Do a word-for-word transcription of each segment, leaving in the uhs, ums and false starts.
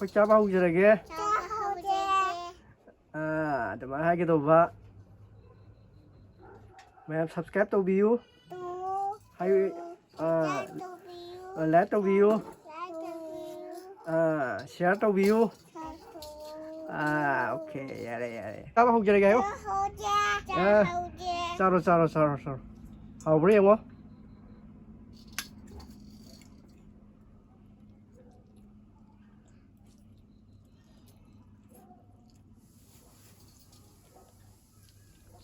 ꯆꯥꯛ ꯆꯥꯕ ꯍꯧꯖꯔꯒꯦ꯫ ꯆꯥꯛ ꯍꯧꯖꯔꯒꯦ꯫ ꯑꯥ, ꯑꯗꯨꯃꯥꯏꯅ ꯍꯥꯏꯒꯗꯧꯕ꯫ ꯃꯌꯥꯝ subscribe ꯇꯧꯕꯤꯌꯨ꯫ ꯇꯨ꯫ ꯍꯥꯏ-, ꯑꯥ, subscribe ꯇꯧꯕꯤꯌꯨ꯫ ꯑꯥ, like ꯇꯧꯕꯤꯌꯨ꯫ Like ꯇꯧꯕꯤꯌꯨ꯫ ꯑꯥ, share ꯇꯧꯕꯤꯌꯨ꯫ Share ꯇꯧꯕꯤꯌꯨ꯫ ꯑꯥ, okay, ꯌꯥꯔꯦ, ꯌꯥꯔꯦ꯫ ꯆꯥꯕ ꯍꯧꯖꯔꯒꯦ ꯍꯥꯏꯌꯣ꯫ ꯆꯥꯛ ꯍꯧꯖ-, ꯑꯥ, ꯆꯥꯛ ꯍꯧꯖ꯫ ꯆꯥꯔꯣ, ꯆꯥꯔꯣ, ꯆꯥꯔꯣ, ꯆꯥꯔꯣ꯫ ꯍꯥꯎꯕ꯭ꯔꯥ ꯌꯦꯡꯉꯣ꯫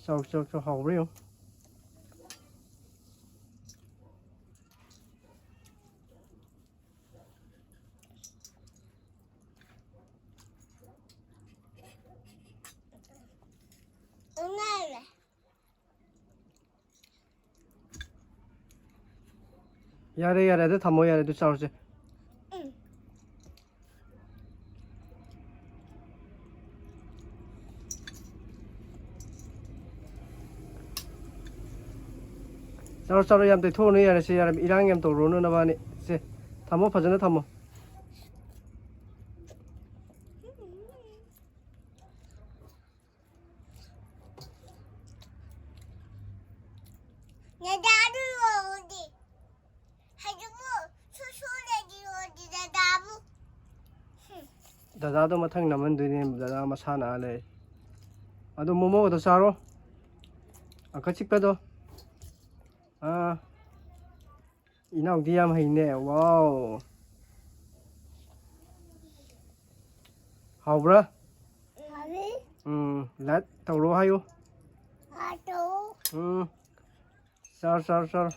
ꯆꯥꯎ, ꯆꯥꯎ, ꯆꯥꯎ, ꯍꯥꯎꯕ꯭ꯔꯥ ꯌꯦꯡꯉꯨ꯫ ꯌꯥꯔꯦ, ꯌꯥꯔꯦ, ꯑꯗꯨ ꯊꯝꯃꯣ, ꯌꯥꯔꯦ, ꯑꯗꯨ ꯆꯥꯔꯨꯁꯦ꯫ ꯎꯝ꯫ ꯆꯥꯔꯣ, ꯆꯥꯔꯣ, ꯌꯥꯝ ꯇꯩꯊꯣꯛꯑꯅꯨ, ꯌꯥꯔꯦ, ꯁꯦ, ꯌꯥꯔꯦ, ꯏꯔꯥꯡ ꯌꯥꯝ ꯇꯧꯔꯨꯔꯅꯨ ꯅꯕꯥꯅꯤ꯫ ꯁꯦ, ꯊꯝꯃꯣ, ꯐꯖꯅ ꯊꯝꯃꯣ꯫ ꯗꯗꯥꯗꯨ ꯌꯣꯜꯂꯨꯗꯤ꯫ ꯍꯧꯖꯤꯛꯄꯨ ꯁꯨ ꯁꯨ ꯂꯩꯗꯤ ꯌꯣꯜꯂꯤ ꯗꯗꯥꯕꯨ꯫ ꯍꯨꯝ꯫ ꯗꯗꯥꯗꯣ ꯃꯊꯪ ꯅꯝꯍꯟꯗꯣꯏꯅꯦ, ꯗꯗꯥ ꯃꯁꯥ ꯅꯥ ꯂꯩ꯫ ꯑꯗꯣ ꯃꯣꯃꯣꯒꯗꯣ ꯆꯥꯔꯣ꯫ ꯑꯪꯀ ꯆꯤꯛꯄꯗꯣ꯫ ꯑꯥ꯫ ꯏꯅꯥꯎꯗꯤ ꯌꯥꯝ ꯍꯩꯅꯦ꯫ ꯋꯥꯎ꯫ ꯍꯥꯎꯕ꯭ꯔꯥ? ꯍꯥꯎꯋꯤ꯫ ꯎꯝ, like ꯇꯧꯔꯣ ꯍꯥꯏꯌꯨ꯫ ꯍꯥꯎ꯫ ꯎꯝ꯫ ꯆꯥꯔꯣ, ꯆꯥꯔꯣ, ꯆꯥꯔꯣ꯫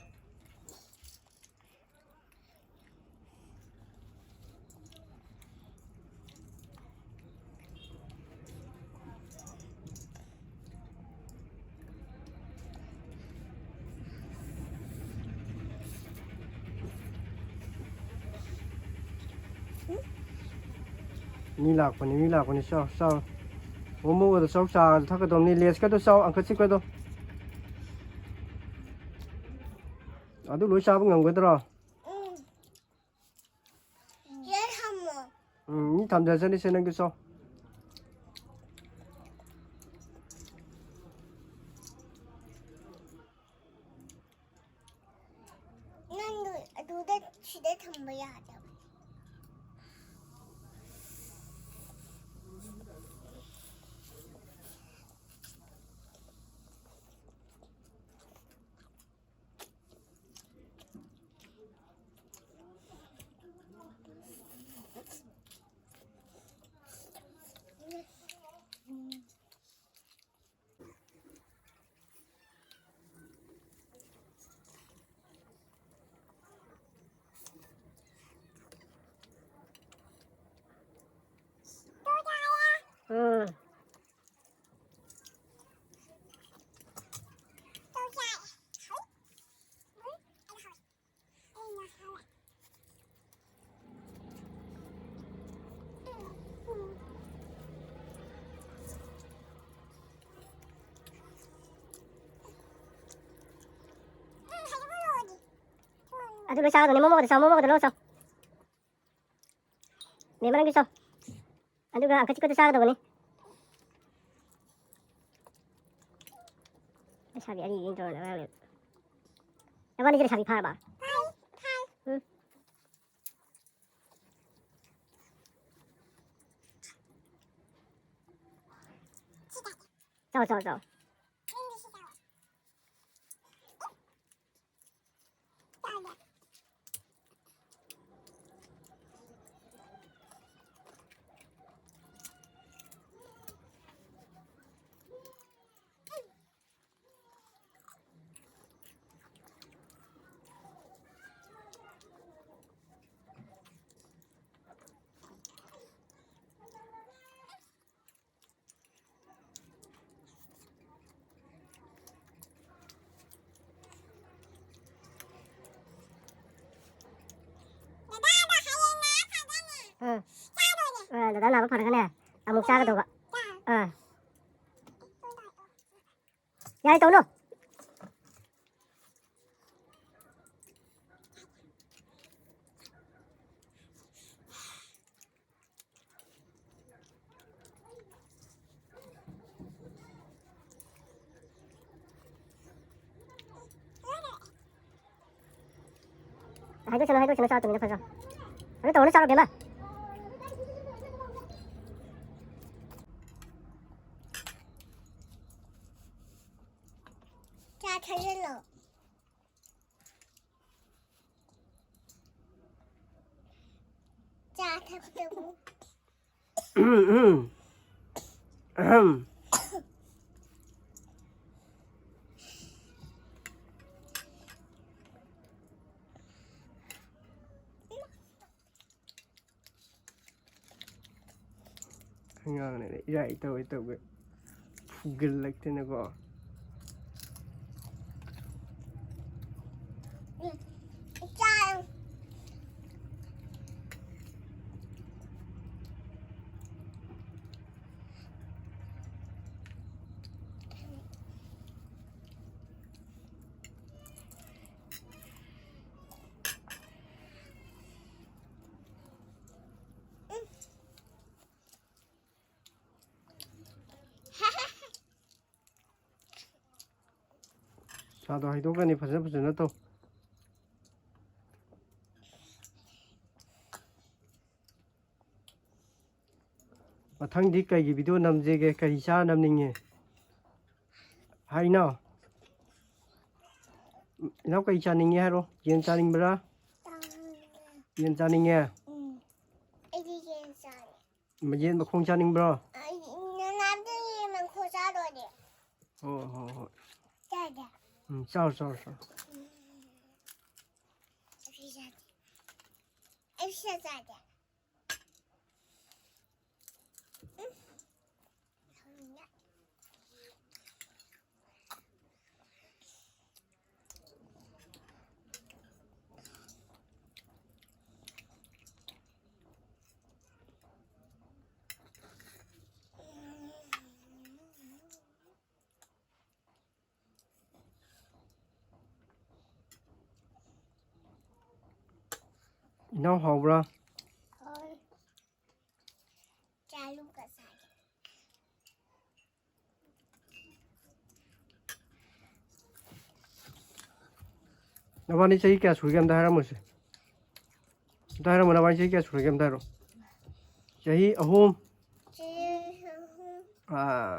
ꯃꯤ ꯂꯥꯛꯄꯅꯤ, ꯃꯤ ꯂꯥꯛꯄꯅꯤ꯫ ꯆꯥꯎ, ꯆꯥꯎ꯫ ꯃꯣꯃꯣꯒꯗꯣ ꯆꯥꯎ, ꯆꯥꯒꯗꯣ ꯊꯛꯀꯗꯧꯅꯤ꯫ ꯂꯦꯁꯀꯗꯣ ꯆꯥꯎ, ꯑꯪꯀ ꯆꯤꯛꯄꯗꯣ꯫ ꯑꯗꯨ ꯂꯣꯏ ꯆꯥꯕ ꯉꯝꯒꯗ꯭ꯔꯣ? ꯎꯝ꯫ ꯌꯦꯟ ꯍꯥꯝꯃꯣ꯫ ꯎꯝ, ꯊꯝꯖꯔꯁꯅꯤꯁꯦ ꯅꯪꯒꯤꯁꯨ꯫ ꯅꯪꯗꯣ ꯑꯗꯨꯗ, ꯁꯤꯗ ꯊꯝꯕ ꯌꯥꯗꯕꯅꯦ꯫ ꯎꯝ꯫ ꯑꯗꯨ ꯂꯣꯏ ꯆꯥꯒꯗꯧꯅꯤ꯫ ꯃꯣꯃꯣꯒꯗꯣ ꯆꯥꯎ, ꯃꯣꯃꯣꯒꯗꯣ ꯂꯣꯏ ꯆꯥꯎ꯫ ꯃꯦꯝꯃ ꯅꯪꯒꯤ ꯆꯥꯎ꯫ ꯑꯗꯨꯒ ꯑꯪꯀ ꯆꯤꯛꯄꯗꯣ ꯆꯥꯒꯗꯧꯕꯅꯤ꯫ ꯂꯩꯁꯥꯕꯤ ꯑꯅꯤ ꯌꯦꯡ ꯇꯧꯔ ꯑꯉꯥꯡꯅꯦ꯫ ꯅꯕꯥꯅꯤꯁꯦ ꯂꯩꯁꯥꯕꯤ ꯐꯥꯔꯕ? ꯎꯝ꯫ ꯆꯥꯎ, ꯆꯥꯎ, ꯆꯥꯎ꯫ ꯎꯝ꯫ ꯑ, ꯗꯗꯥ ꯅꯥꯕ ꯐꯔꯒꯅꯦ, ꯑꯃꯨꯛ ꯆꯥꯒꯗꯧꯕ꯫ ꯑꯥ꯫ ꯌꯥꯔꯦ, ꯇꯧꯅꯨ꯫ ꯍꯥꯏꯗꯣꯛꯁꯅꯨ, ꯍꯥꯏꯗꯣꯛꯁꯅꯨ, ꯆꯥꯔꯣ, ꯇꯨꯃꯤꯟꯅ ꯐꯖ꯫ ꯑꯗꯨ ꯇꯧꯔꯅꯨ, ꯆꯥꯔꯣ, ꯕꯦꯝꯃ꯫ ꯆꯥ ꯊꯛꯆꯜꯂꯣ꯫ ꯆꯥ ꯊꯛꯄꯕꯨ꯫ ꯑꯉꯥꯡꯅꯤꯅ ꯏꯔꯥꯏ ꯇꯧꯋꯦ ꯇꯧꯋꯦ ꯐꯨꯒꯠꯂꯛꯇꯅꯀꯣ꯫ ꯆꯥꯗꯣ ꯍꯩꯗꯣꯛꯀꯅꯤ, ꯐꯖ ꯐꯖꯅ ꯇꯧ꯫ ꯃꯊꯪꯗꯤ ꯀꯩꯒꯤ video ꯅꯝꯁꯤꯒꯦ? ꯀꯔꯤ ꯆꯥꯔ ꯅꯝꯅꯤꯡꯉꯤ? ꯍꯥꯏꯅꯣ꯫ ꯏꯅꯥꯎ, ꯀꯔꯤ ꯆꯥꯅꯤꯡꯉꯤ ꯍꯥꯏꯔꯣ? ꯌꯦꯟ ꯆꯥꯅꯤꯡꯕ꯭ꯔꯥ? ꯆꯥꯅꯤꯡꯉꯦ꯫ ꯌꯦꯟ ꯆꯥꯅꯤꯡꯉꯦ? ꯎꯝ꯫ ꯑꯩꯗꯤ ꯌꯦꯟ ꯆꯥꯅꯤꯡꯉꯦ꯫ ꯌꯦꯟ ꯃꯈꯣꯡ ꯆꯥꯅꯤꯡꯕ꯭ꯔꯣ? ꯑꯩ ꯅꯅꯥꯛꯇ ꯌꯦꯟ ꯃꯈꯣꯡ ꯆꯥꯗꯣꯏꯅꯦ꯫ ꯍꯣꯏ, ꯍꯣꯏ, ꯍꯣꯏ꯫ ꯆꯥꯒꯦ꯫ ꯎꯝ, ꯆꯥꯎ, ꯆꯥꯎ, ꯆꯥꯎ꯫ ꯎꯝ꯫ ꯑꯩ ꯄꯤꯖꯒꯦ꯫ ꯑꯩ ꯄꯤꯖꯒꯦ꯫ ꯎꯝ꯫ ꯏꯅꯥꯎ, ꯍꯥꯎꯕ꯭ꯔꯥ? ꯍꯣꯏ꯫ ꯆꯥꯂꯨ ꯀꯁꯥꯏ꯫ ꯅꯕꯥꯅꯤ ꯆꯍꯤ ꯀꯌꯥ ꯁꯨꯔꯒꯦ ꯑꯝꯇ ꯍꯥꯏꯔꯝꯃꯨꯁꯦ꯫ ꯑꯝꯇ ꯍꯥꯏꯔꯝꯃꯣ, ꯅꯕꯥꯅꯤ ꯆꯍꯤ ꯀꯌꯥ ꯁꯨꯔꯒꯦ ꯑꯝꯇ ꯍꯥꯏꯔꯣ꯫ ꯆꯍꯤ ꯑꯍꯨꯝ꯫ ꯆꯍꯤ ꯑꯍꯨꯝ꯫ ꯑꯥ꯫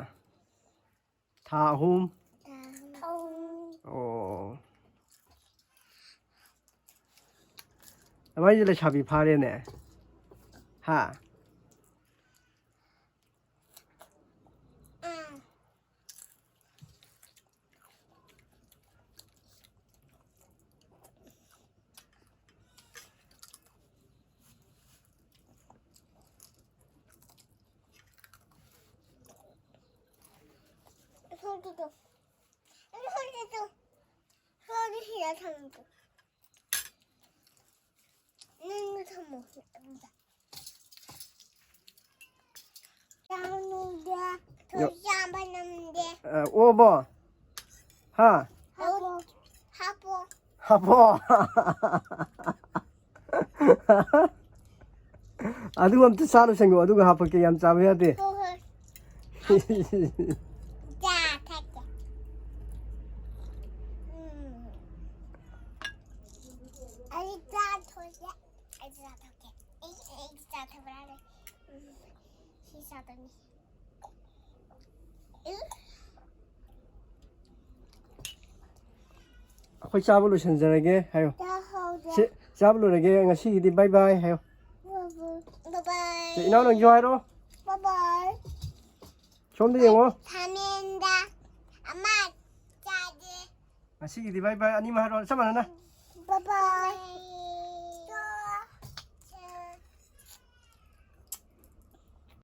ꯊꯥ ꯑꯍꯨꯝ꯫ ꯊꯥ ꯑꯍꯨꯝ꯫ ꯑꯣ꯫ ꯅꯕꯥꯅꯤꯁꯦ ꯂꯩꯁꯥꯕꯤ ꯐꯥꯔꯦꯅꯦ꯫ ꯍꯥ? ꯑꯥ꯫ ꯁꯣꯝꯗꯁꯨ꯫ ꯁꯣꯝꯗꯁꯨ꯫ ꯁꯣꯝꯗ ꯁꯤꯗ ꯊꯝꯃꯨ꯫ ꯅꯪꯅ ꯊꯝꯃꯣ꯫ ꯆꯥꯅꯤꯡꯗꯦ꯫ ꯌꯣ-, ꯆꯥꯕ ꯉꯝꯗꯦ꯫ ꯑ, ꯑꯣꯕꯣ? ꯍꯥ? ꯍꯥꯞꯄꯣ꯫ ꯍꯥꯞꯄꯣ꯫ ꯍꯥꯞꯄꯣ꯫ ꯑꯗꯨ ꯑꯝꯇ ꯆꯥ ꯂꯣꯏꯁꯟꯈꯣ, ꯑꯗꯨꯒ ꯍꯥꯞꯄꯛꯀꯦ, ꯌꯥꯝ ꯆꯥꯕ ꯌꯥꯗꯦ꯫ ꯍꯣꯏ, ꯍꯣꯏ꯫ ꯆꯥ ꯊꯛꯀꯦ꯫ ꯎꯝ꯫ ꯑꯩ ꯆꯥ ꯊꯛꯀꯦ꯫ ꯑꯩ ꯆꯥ ꯊꯛꯀꯦ꯫ ꯑꯩ, ꯑꯩ ꯆꯥ ꯊꯛꯄ ꯌꯥꯔꯣꯏ꯫ ꯎꯝ꯫ ꯁꯤ ꯆꯥꯗꯣꯏꯅꯤ꯫ ꯑꯩꯈꯣꯏ ꯆꯥꯕ ꯂꯣꯏꯁꯤꯟꯖꯔꯒꯦ ꯍꯥꯏꯌꯣ꯫ ꯆꯥꯍꯧꯗꯦ꯫ ꯁꯤ ꯆꯥꯕ ꯂꯣꯏꯔꯒꯦ, ꯉꯁꯤꯒꯤꯗꯤ bye bye ꯍꯥꯏꯌꯣ꯫ Bye bye꯫ ꯁꯤ ꯏꯅꯥꯎ ꯅꯪꯁꯨ ꯍꯥꯏꯔꯣ꯫ Bye bye꯫ ꯁꯣꯝꯗ ꯌꯦꯡꯉꯣ꯫ ꯊꯥꯃꯦꯟꯗ ꯑꯃ ꯆꯥꯒꯦ꯫ ꯉꯁꯤꯒꯤꯗꯤ bye bye, ꯑꯅꯤꯃꯛ ꯍꯥꯏꯔꯣ, ꯆꯞ ꯃꯥꯟꯅꯅ꯫ Bye bye꯫